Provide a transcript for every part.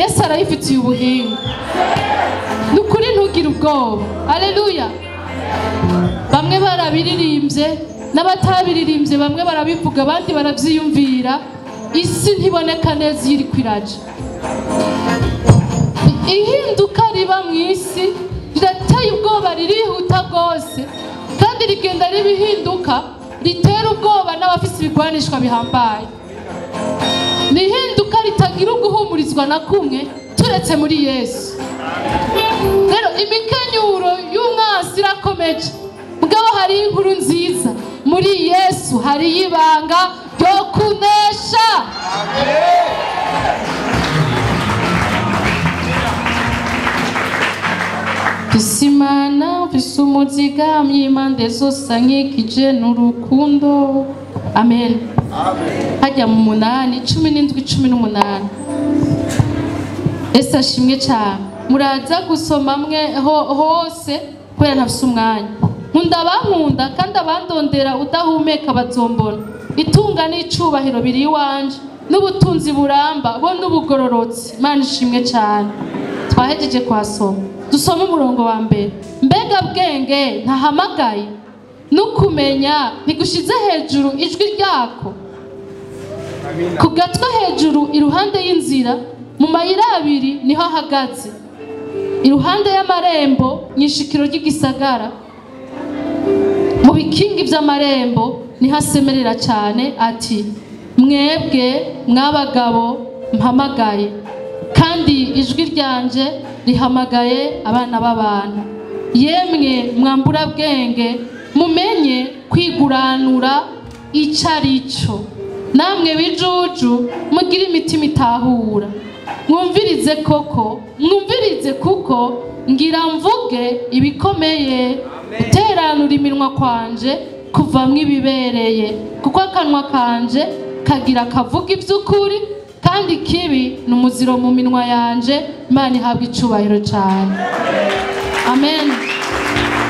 Yesu arayifitiye ubuhinga. Ni ukuri ntugire ubwoba. Aleluya. Bamwe barabiririmbye n'abatabiririmbye, bamwe barabivuga abandi barabyiyumvira. Isi ntiboneka neza iyo iri kwiraja. Ihinduka riba mu isi rirateye ubwoba, ririhuta rwose, kandi rigenda ribihinduka ritera ubwoba n'abafise ibigwanishwa bihambaye. Ni ihinduka ritagira uguhumurizwa na kumwe turetse muri Yesu. Rero imikenyuro y'umwansi irakomeje, mugabo hari inkuru nziza muri Yesu, hari ibanga ryo kunesha. Mfise mfise umuzigamyi impande zose ankikije n'urukundo. Amen. Hajya mu 8 17 18. Ese ashimwe cyane. Muraza gusoma mwe hose kubera ntafise umwanya. Nkunda abankunda kandi abandondera udahumeka bazombona. Itunga n'icubahiro biri iwanje, n'ubutunzi buramba bo n'ubugororotsi. Imana ishimwe cyane. Twahejeje kwasoma. Dusoma umurongo wa mbere. Mbega bwenge ntahamagaye, nukumenya ntigushize hejuru ijwi ryako. Ku gatwe hejuru iruhande y'inzira, mu mayira abiri niho ahagaze, iruhande y'amarembo nyishikiro ry'igisagara, mu bikingi by'amarembo niho asemerera cyane ati: mwebwe mwabagabo mpamagaye, kandi ijwi ryanje rihamagaye abana b'abantu. Yemwe mwambura bwenge, mumenye kwiguranura icarico, namwe bijuju mugire imitima itahura. Mwumvirize koko, mwumvirize kuko ngira mvuge ibikomeye, guteranura iminwa kwanje kuvamwo ibibereye, kuko akanwa kanje kagira kavuga iby'ukuri, kandi kibi ni umuziro mu minwa yanje. Imana ihabwa icubahiro cyane. Amen.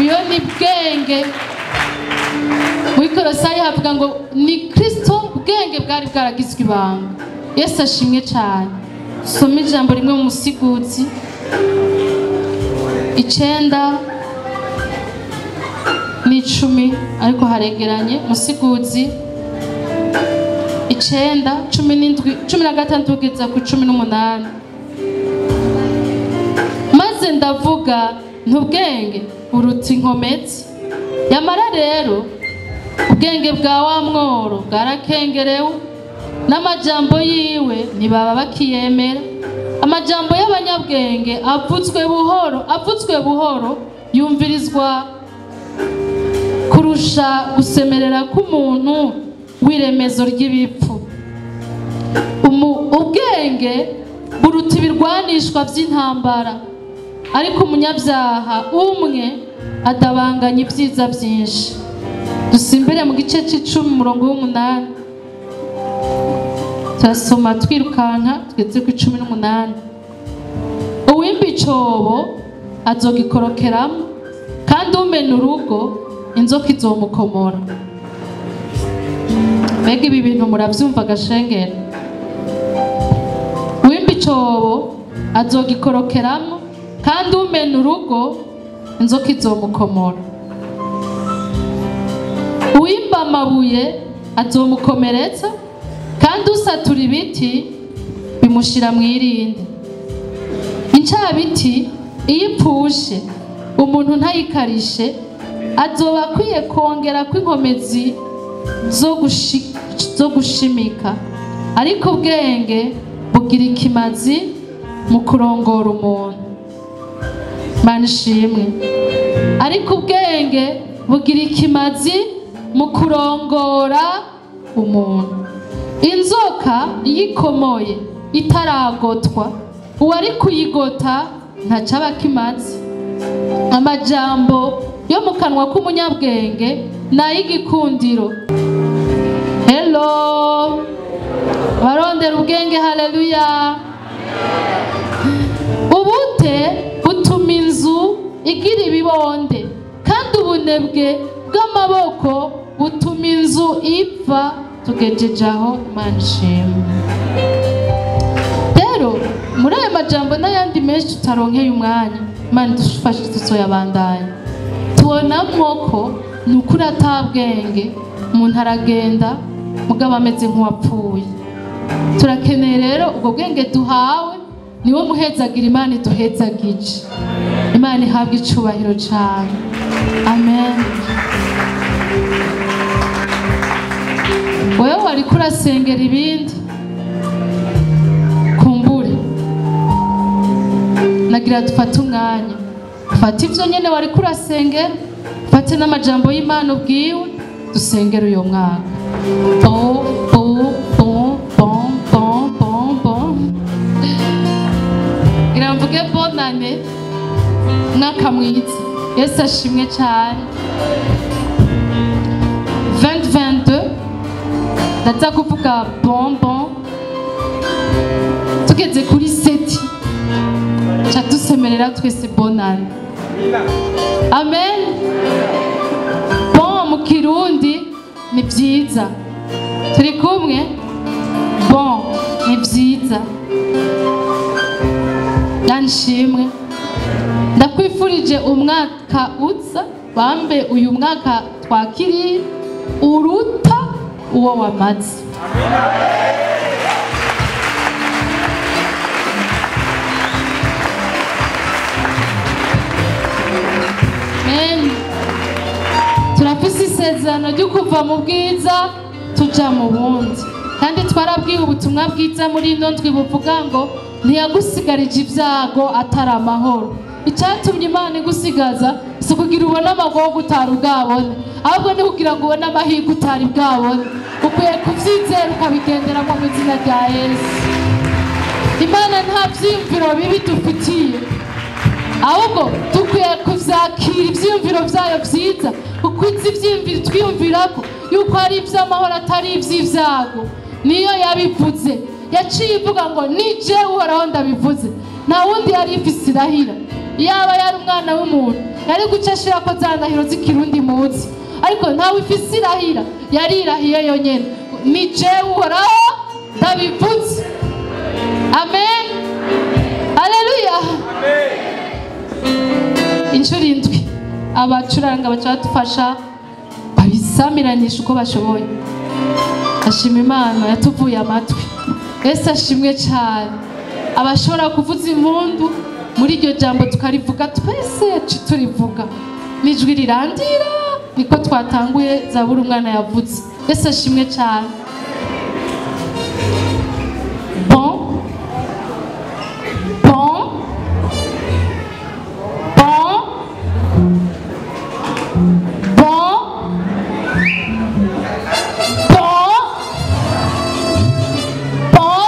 Iyo ni bwenge. Muri Kolosayi havuga ngo ni Kristo bwenge bwari bwaragizwe ibanga. Yesu ashimwe cyane. Soma ijambo rimwe mu Musiguzi 9 n'10, ariko haregeranye. Musiguzi 9 17 16 kugeza ku 18. Maze ndavuga ntubwenge buruta inkomezi, yamara rero ubwenge bwa wa mworo bwarakengerewe, n'amajambo yiwe ntibaba bakiyemera. Amajambo y'abanyabwenge avutswe buhoro yumvirizwa kurusha gusemerera k'umuntu w'iremezo ry'ibipfu. Ubwenge buruta ibirwanishwa by'intambara, ariko umunyabyaha umwe adabanganya ibyiza byinshi. Dusimbire mu gice c'icumi umurongo w'umunani. Turasoma twirukanka tugeze ku 18. Uwimba icobo azogikorokeramo, kandi umena urugo inzoka izomukomora. Mbega ibi bintu muravyumva gashengera? Uwimba icobo azogikorokeramo, kandi umena urugo inzoka izomukomora. Uwimba amabuye azomukomeretsa, kandi usatura ibiti bimushira mwirinde. Incabiti iyo ipfushe umuntu ntayikarishe, azoba akwiye kongera kw'inkomezi zo gushimika. Ariko ubwenge bugira ikimazi mu kurongora umuntu. Imana ishimwe. Ariko ubwenge bugira ikimazi mu kurongora umuntu. Inzoka iyo ikomoye itaragotwa, uwari kuyigota ntacaba kimazi. Amajambo yo mu kanwa k'umunyabwenge n'ay'igikundiro. Hello, barondera ubwenge, haleluya. Ubute butuma inzu igira ibibonde, kandi ubunebwe bw'amaboko butuma inzu ipfa. Tugejeje aho, Imana ishimwe. Rero Muri ayo majambo n'ayandi menshi tutaronkeye umwanya, Imana idufashe tuzoyabandanya. Tubonamwo ko ni ukuri atabwenge, umuntu aragenda mugabo ameze nk'uwapfuye. Turakeneye rero ubwo bwenge duhawe, niwo muhezagira Imana iduhezagije. Imana ihabwe icubahiro cane. Amen. Wewe wariko urasengera ibindi, kumbure nagira dufate umwanya, fata ivyo nyene wariko urasengera, fate n'amajambo y'Imana ubwiwe, dusengere uyo mwaka. Bon, bon, bon, bon, bon, bon, bon. Ngira mvuge bonane, mwaka mwiza. Yesu ashimwe cyane. 2022 ndaza kuvuga bon bon, tugeze kuri 7 ca dusemerera twese bonane. Amen. Bon mu Kirundi ni vyiza, turi kumwe. Bon ni vyiza, nshimwe. Ndakwifurije umwaka uza, bambe uyu mwaka twakiriye uruta uwo wamaze. Amen. Turafise isezerano ryo kuva mu bwiza tuja mu bundi, kandi twarabwiwe ubutumwa bwiza muri ino ndwi buvuga ngo ntiyagusigarije ibyago atari amahoro. Icyatumye Imana igusigaza si ukugira ubone amagorwa utari bwabone, ahubwo ni kugira ngo ubone amahirwe utari bwabone. Ukwiye kuvyizera ukabigenderamo mu izina rya Yesu. Imana nta vyiyumviro bibi dufitiye, ahubwo dukwiye kuvyakira ivyiyumviro vyayo vyiza, kuko izi vyiyumviro twiyumvirako yuko ari ivy'amahoro atari ivy'ivyago. Niyo yabivuze, yaciye ivuga ngo ni jewe Uhoraho ndabivuze, nta wundi yari ifise irahira. Yaba yari umwana w'umuntu yari guca ashirako za ndahiro z'ikirundi muzi, ariko ntawe ifise irahira, yarirahiye yonyene, ni jewe Uhoraho ndabivuze. Amen. Haleluya. Inshuro indwi abacuranga baca badufasha babisamiranisha uko bashoboye. Ashima Imana yatuvuye amatwi. Yesu ashimwe cyane. Abashobora kuvuza impundu muri iryo jambo tukarivuga twese, turivuga n'ijwi rirandira, niko twatanguye zaburi umwana yavuze. Yesu ashimwe cyane. Bon, bon, bon, bon, bon, bon.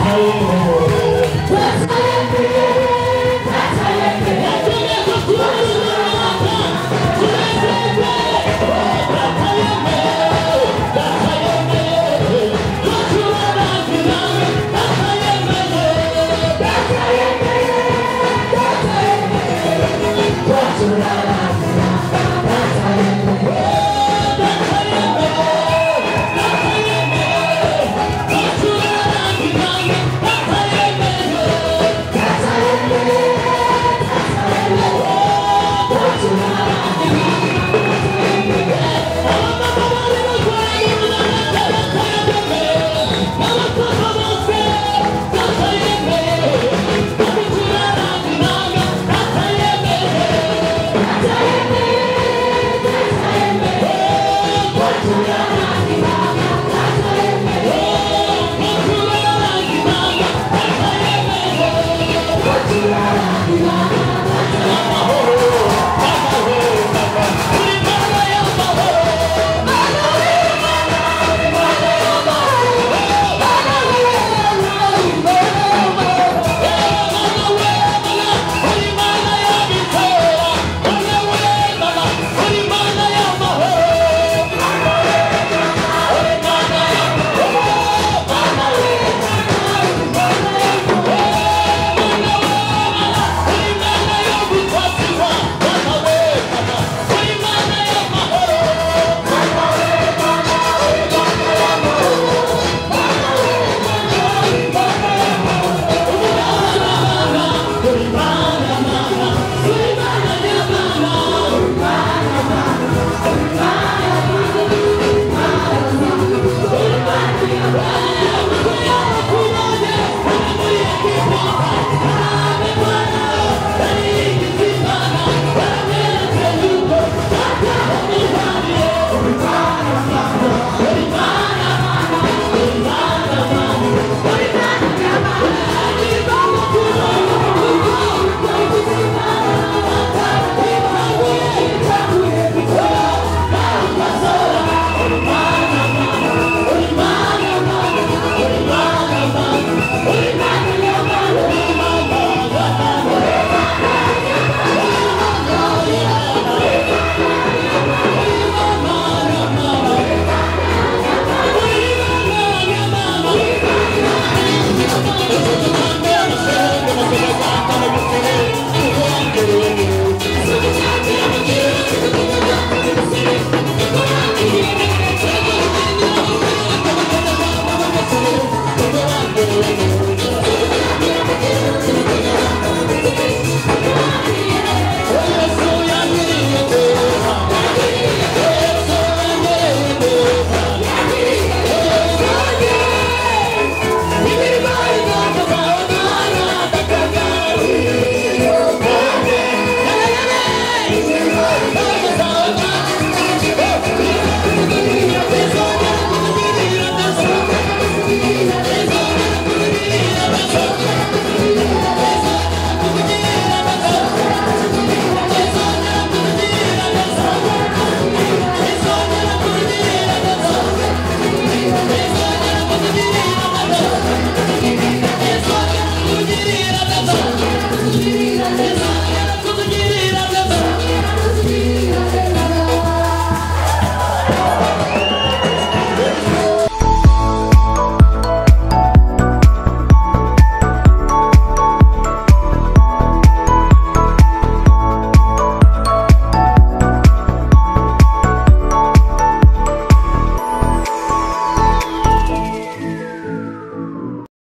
Oh.